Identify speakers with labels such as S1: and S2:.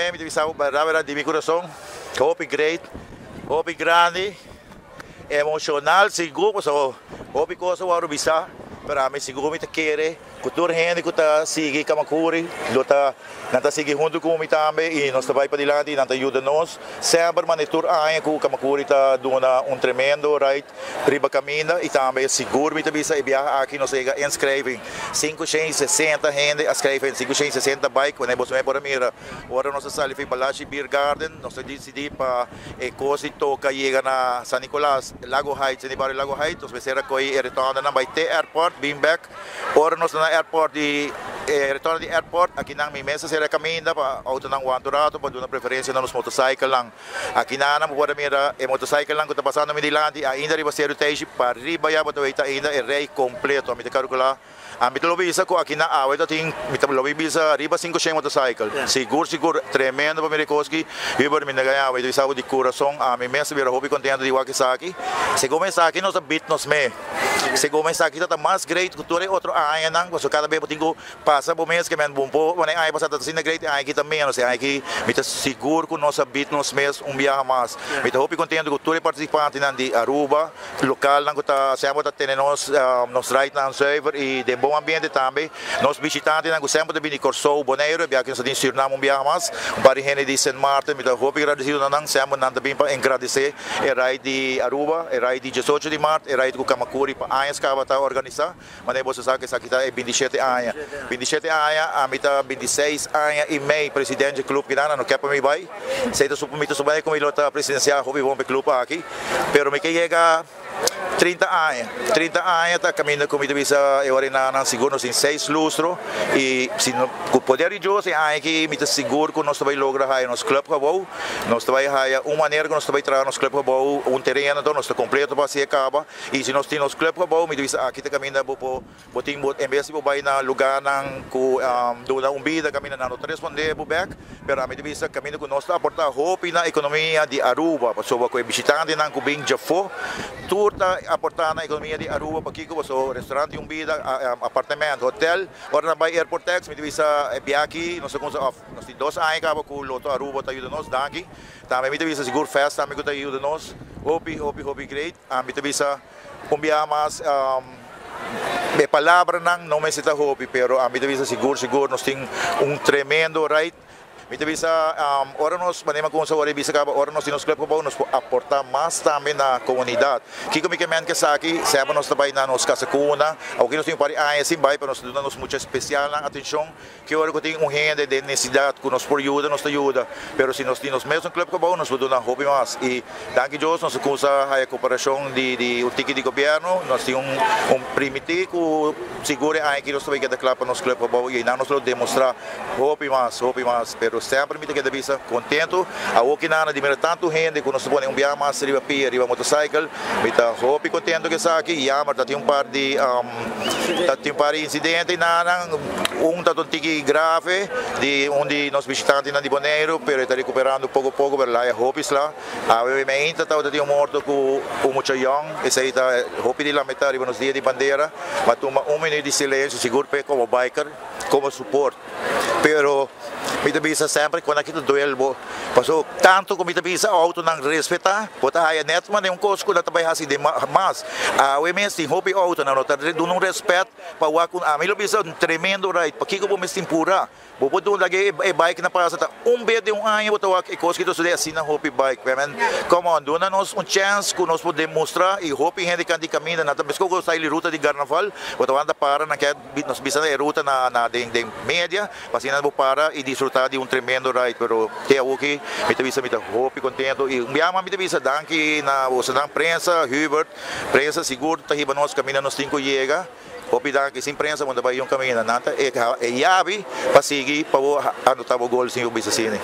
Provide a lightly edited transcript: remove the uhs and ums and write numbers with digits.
S1: Promé mi ta bisa bo bèrdat bèrdat di mi kurason, hopi great, hopi grandi, emoshonal sigur pasobra hopi kos a wòrdu bisa, pero ami sigur mi ta kere ku tur hende ku ta sigui Kamakuri lo ta nan ta sigui huntu ku mi tambe i nos ta bai padilanti i nan ta yuda nos semper manera tur aña ku Kamakuri ta duna un tremendo ride Riba kaminda i tambe sigur mi ta bisa e biaha aki nos a yega inschrijving 560 hende a schrijven 560 bike wanneer boso me por a mira ora nos a sali fi Balashi Beer Garden nos a dicidi pa e cos di toca yega na San Nicolas Lago Heights den e bario Lago Heights nos mester a coy e rotondanan bay te airport bin bek ora nos ta na airport di e rotonda di airport akinan mi mes a cera caminda pa autonan wanta un rato pa duna preferencia na nos motorcyclenan. Aki nan bo por a mira e motorcyclenan ku ta pasando mi dilanti ainda riba Seru Teishi pa riba ya bo ta weta ainda e rei kompleto. Mi ta kalkulá, ami ta lo bisa ku aki nan awe ta tin, mi ta lo bisa riba 500 motorcycle. Sigur sigur tremendo pa mira e kos aki. Hubert mi ta gaña awe, mi ta bisa bo di kurason ami mes ta bira hopi kontento di wak esaki. Segun esaki nos a bit nos me. Segun esaki ta ta mas great ku tur e otro añanan pasobra kada bes bo tin ku Pasa bo mes ke men bon por wan e aña pasa ta asina great e aña aki ta menos e aña aki mi ta sigur ku nos a bit nos mes un biaha mas mi ta hopi kontento ku tur e partisipantenan di Aruba lokalnan ku ta semper ta tene nos nos ridenan zuiver i den bon ambiente tambe nos bishitantenan ku semper ta bini Kòrsou Boneiru e biaha aki nos ta tin Surinam un biaha mas un par di hende di Sint Maarten mi ta hopi gradesido na nan semper nan ta bin pa engradesé e ride di Aruba e ride di 18 di mart e ride ku Kamakuri pa añas kaba ta organisá. Manera boso sa ku esaki ta e 27 aña. 27 aña, ami ta 26 aña i mei president dje club kinan, no ke pa mi bai. Esei ta supo mi ta supone ku mi lo ta presidensia hopi bon pa e club aki. Pero mi ke yega 30 aña. 30 aña ta kaminda ku mi ta bisa e ora nan sigur nos tin seis lustro i si no ku poder di Dios e aña aki mi ta sigur ku nos ta bai logra haya nos club gebou. Nos ta bai haya un manera ku nos ta bai traha nos club gebou, un tereno anto nos ta kompleto pa hasi e kaba. I si nos tin nos club gebou, mi ta bisa aki ta caminda bo por bo tin bo en bes di bo bay na lugarnan cu duna un bida caminda nan no ta responde bo bek, pero ami ta bisa caminda cu nos ta aporta hopi na economia di Aruba pasobra cu e bishitantenan cu bin djafo tur ta aporta na economia di Aruba pakico pasobra restaurant tin un bida, apartement, hotel, ora nan bay airport tax mi ta bisa e biaha aki nos ta cuminsa of nos tin 2 aña caba cu Lotto Aruba ta yuda nos, danki. Tambe mi ta bisa sigur Fest tambe cu ta yuda nos hopi hopi hopi great. Ami ta bisa un biaha mas e palabranan no mester ta hopi pero ami ta bisa sigur sigur nos tin un tremendo ride. Mi ta bisa ora nos manera mi a cuminsa ora bisa caba ora nos tin nos club gebou nos por aporta mas tambe na comunidad. Kico mi ke ment esaki? Semper nos ta bay na nos casa cuna aunke nos tin un par di aña sin bay pero nos ta duna nos mucha especialnan atencion. Ki ora ku tin un hende den nesesidat ku nos por yuda, nos ta yuda. Pero si nos tin nos mesun club gebou, nos por duna hopi mas. I danki Dios nos a kumsa haya koperashon di di un tiki di gobièrnu. Nos tin un un primití ku sigur e aña aki nos ta bai keda kla pa nos club gebou i einan nos lo demostrá hopi mas, hopi mas. Pero semper mi ta keda bisa kontentu awor ki nan a di mira tantu hende ku nos ta pone un biaha mas riba pia, riba motorcycle. Mi ta hopi kontentu ku esaki. Jammer ta tin un par di ta tin un par di insidente einan. Un ta un tiki grave di un di nos bishitantenan di Boneiru, pero e ta rekuperando poko poko, pero laia hopi sla. Awe meinta tabata tin un morto ku un mucha yòn, esei ta hopi di lamentá riba nos dia di bandera. Ma tuma un minuut di silensio sigur p'e komo biker, komo support. Pero mi ta bisa semper ku nan aki ta duel bo, paso tantu ku mi ta bisa outonan respetá, bo ta haya nèt manera un kos ku nan ta bai hasi den mas. Awe mes tin hopi outonan no ta duna un respèt. Pa wak un ami lo bisa un tremendo ride. Pakiko bo mester pura? Bo por duna lage e bike na pasa ta un bes den un aña bo ta wak e kos ki ta sucede asina hopi bike. Men come on duna nos un chance ku nos por demostra y hopi hende kan di caminda nan ta mesco ku sa e ruta di carnaval bo ta wanta para nan ke nos bisa e ruta na na den den media pa asina bo para y disfruta di un tremendo ride pero te awoki mi ta bisa mi ta hopi contento y un biaha mas mi ta bisa danki na bosonan prensa Hubert. Prensa sigur ta hiba nos kaminda nos tin ku yega. Hopi danki. Sin prensa bo no ta bai un kaminda. Nan ta e yabi pa sigui pa bo anota bo gol sin bo bisa asina.